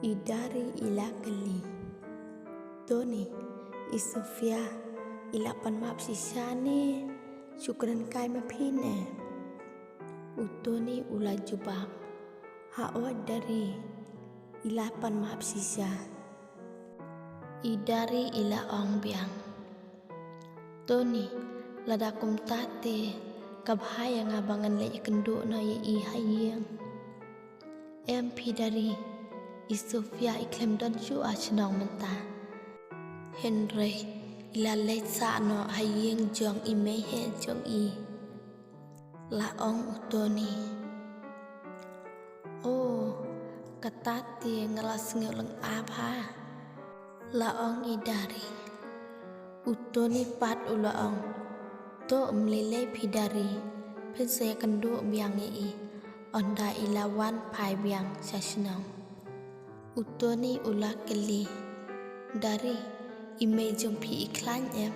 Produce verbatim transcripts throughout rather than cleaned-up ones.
I Dari i la kylli, Tony, i Sofia i la pan map shisha ne shu kren kai ma phi ne? U Tony u la jubab, Haoid Dari, i la pan map shisha. I Dari i la ong biang, Tony, lada kumta te ka bha ïa nga ba ngan leit kynduh noh ïa i ha ïing. Em phi Dari, i Sofia i khlem don shuh ha shnong mynta. Hynrei i la leit sah noh ha ïing jong i mei heh jong i. La ong u Tony, O, kata te nga la sngew lynga bha. La ong i Dari. U Tony pat u la ong, To ym lei lei phi Dari, phin sa ïakynduh biang ïa i ynda i la wan phai biang sha shnong. U Tony u la kylli, Dari, i mei jong phi i khlaiñ em?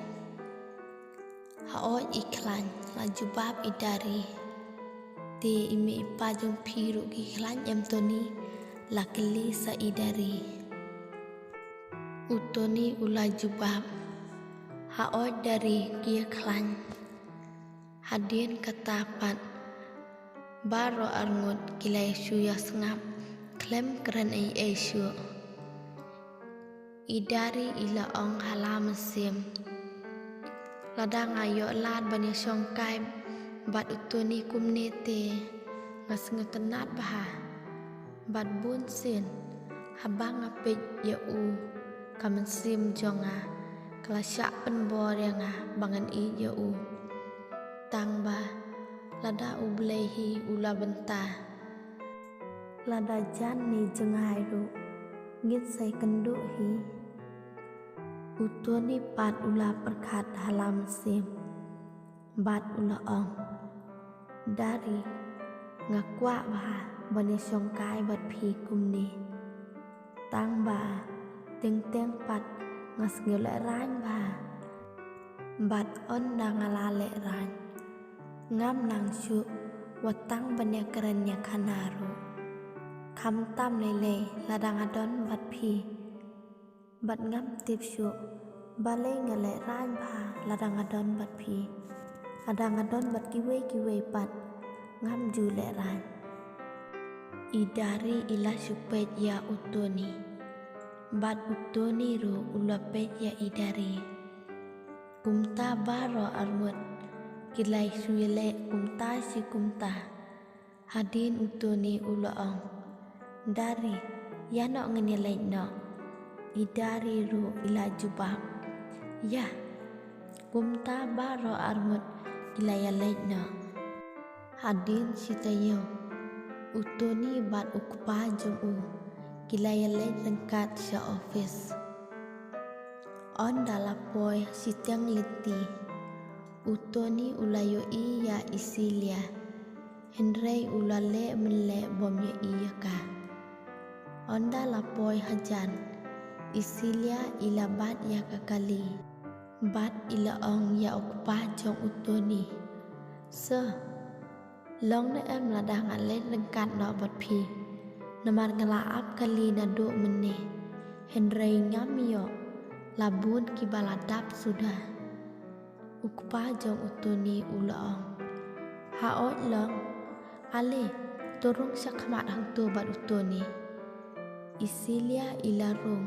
Haoid i khlaiñ, la jubab i Dari. Te i mei i pa jong phi ruh ki khlaiñ em Tony? La kylli sa i Dari. U Tony u la jubab, Haoid Dari, ki ïa khlaiñ. Hadien kata pat baroh arngut ki la shu ïa sngap khlem kren ei ei shuh. I Dari i la ong ha la mynsiem, Lada nga ïoh lad ban ïa shongkai bad u Tony kumne te nga sngewtynnat bha. Bad bun sien haba nga peit ïa u, ka mynsiem jong nga ka la shah pynbor ïa nga ba ngan ïeit ïa u. Tang ba lada U Blei hi u la bynta, lada jan ne jngai ruh ngin sa ïakynduh hi. U Tony pat u la pyrkhat ha la mynsiem bad u la ong, Dari, nga kwah bha ban ïa shongkai bad phi kumne. Tang ba teng teng pat nga sngew lehraiñ bha. Bad ynda nga la lehraiñ, ngam nang shuh wat tang ban ïa kren ïa khana ruh. Khamtam lei lei lada nga don bad phi. Bad ngam tip shuh balei nga lehraiñ bha lada nga don bad phi. Lada nga don bad kiwei kiwei pat ngam ju lehraiñ. I Dari i la shu peit ïa u Tony. Bad u Tony ruh u la peit ïa i Dari. Kumta baroh arngut ki la shu ïaleh kumta shi kumta. Hadien u Tony u la ong, Dari, ïa noh ngin ïaleit noh. I Dari ruh i la jubab, Ïa. Kumta baroh arngut ki la ïaleit noh. Hadien shi taïew, u Tony bad u kpa jong u ki la ïaleit ryngkat sha office. Ynda la poi shiteng lynti, u Tony u la ïohi ïa i Celia. Hynrei u la leh mynleh bym ïohi ïa ka. Ynda la poi hajan, i Celia i la bat ïa ka kali. Bad i la ong ïa u kpa jong u Tony, Sir, long ne em lada nga leit ryngkat noh bad phi? Namar nga la ap kali naduh mynne, hynrei ngam ïoh, la bun kiba la dap suda. U kpa jong u Tony u la ong, Haoid long, ale, to rung shakhmat hangto bad u Tony. I Celia i la rung.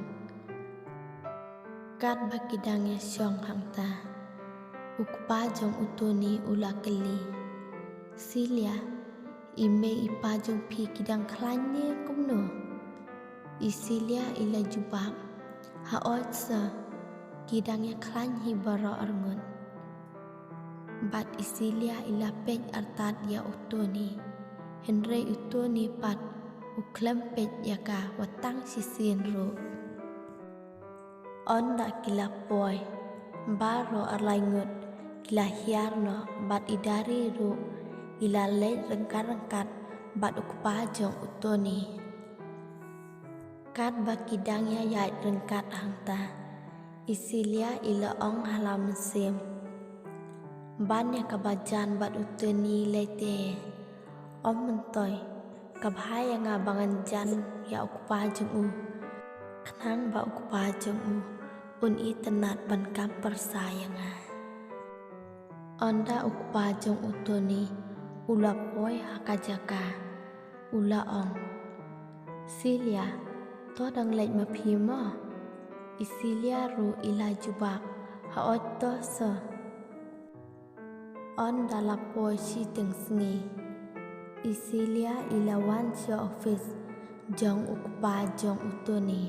Katba ki dang ïa shong hangta, u kpa jong u Tony u la kylli, Celia, i mei i pa jong phi ki dang khlaiñ ne kumno? I Celia i la jubab, Haoid sir, ki dang ïa khlaiñ hi baroh arngut. Bad i Celia i la peit artat ïa u Tony. Hynrei u Tony pat u khlem peit ïa ka wat tang shisien ruh. Ynda ki la poi, baroh arlai ngut ki la hiar noh bad i Dari ruh i la leit ryngkat ryngkat bad u kpa jong u Tony. Katba ki dang ïa ïaid ryngkat hangta, i Celia i la ong ha la mynsiem, Ban ïa kaba jan bad u Tony lei te, ym myntoi, ka bha ïa nga ba ngan jan ïa u kpa jong u. Khnang ba u kpa jong u un itynnad ban kam pyrsa ïa nga. Ynda u kpa jong u Tony u la poi ha ka jaka, u la ong, "Celia, to dang leit ma phi mo?" I Celia ruh i la jubab, "Hooid to sir." Ynda la poi shiteng sngi, i Celia i la wan sha office jong u kpa jong u Tony.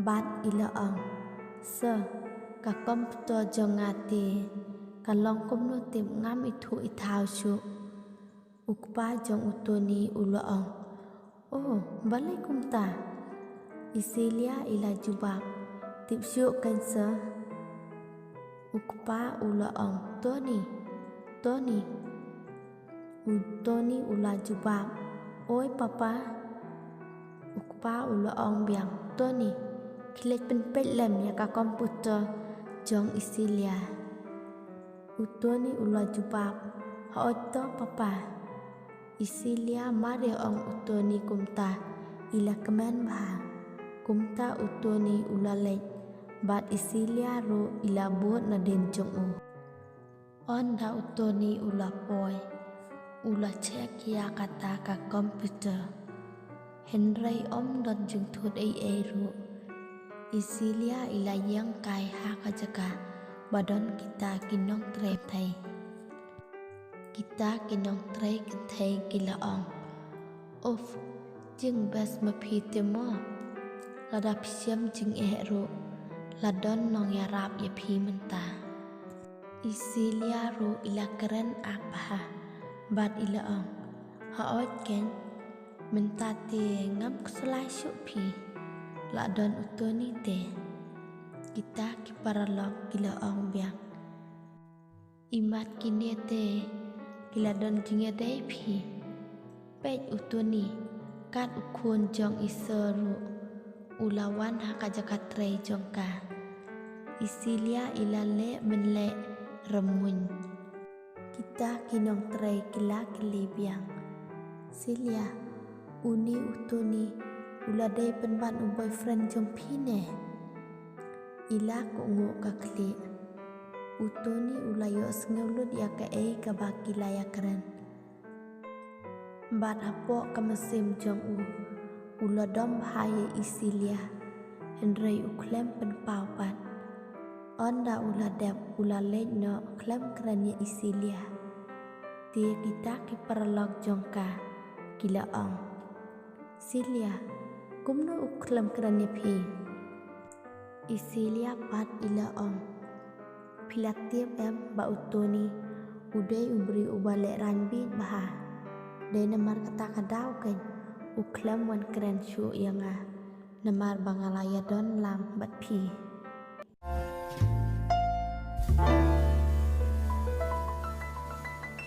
Bad i la ong, "Sir, ka computer jong nga te ka long kumno tip ngam ithuh ithaw shuh." U kpa jong u Tony u la ong, "Oh, balei kumta?" I Celia i la jubab, "Tip shuh keiñ sir." U kpa u la ong, "Tony, Tony." U Tony u la jubab, "Oi papa." U kpa u la ong biang, "Tony, khie leit pynpeit lem ïa ka computer jong i Celia." U Tony u la jubab, "Hooid to papa." I Celia mar ïa ong u Tony kumta i la kmen bha. Kumta u Tony u la leit bad i Celia ruh i la bud nadien jong u. Ynda u Tony u la poi, u la check ïa kata ka computer. Hynrei ym don jingthut ei ei ruh. I Celia i la ïeng kai ha ka jaka ba don kita ki nongtrei kynthei. Kita ki nongtrei kynthei ki la ong, "Uf, jingbes ma phi te mo. Lada phi shem jingeh ruh, la don nongïarap ïa phi mynta." I Celia ruh i la kren ak bha bad i la ong, "Hooid keiñ, mynta te ngam khuslai shuh phi. La don u Tony te." Kita ki paralok ki la ong biang, "Imat kine te ki la don jingïadei phi. Peit u Tony, kat u khun jong i sir ruh, u la wan ha ka jaka trei jong ka." I Celia i la leh mynleh rymmuiñ. Kita ki nongtrei ki la kylli biang, "Celia, une u Tony u la dei pynban u boyfriend jong phi ne?" I la kohnguh ka khlieh. U Tony u la ïohsngew lut ïa kaei kaba ki la ïakren. Bad hapoh ka mynsiem jong u, u la dom bha ïa i Celia, hynrei u khlem pynpaw pat. Ynda u la dep u la leit noh khlem kren ïa i Celia. Te kita ki paralok jong ka ki la ong, "Celia, kumno u khlem kren ïa phi?" I Celia pat i la ong, "Phi la tip em ba u Tony u dei u briew uba lehraiñ beit bha. Dei namar kata ka daw keiñ u khlem wan kren shuh ïa nga, namar ba nga la ïadon lang bad phi."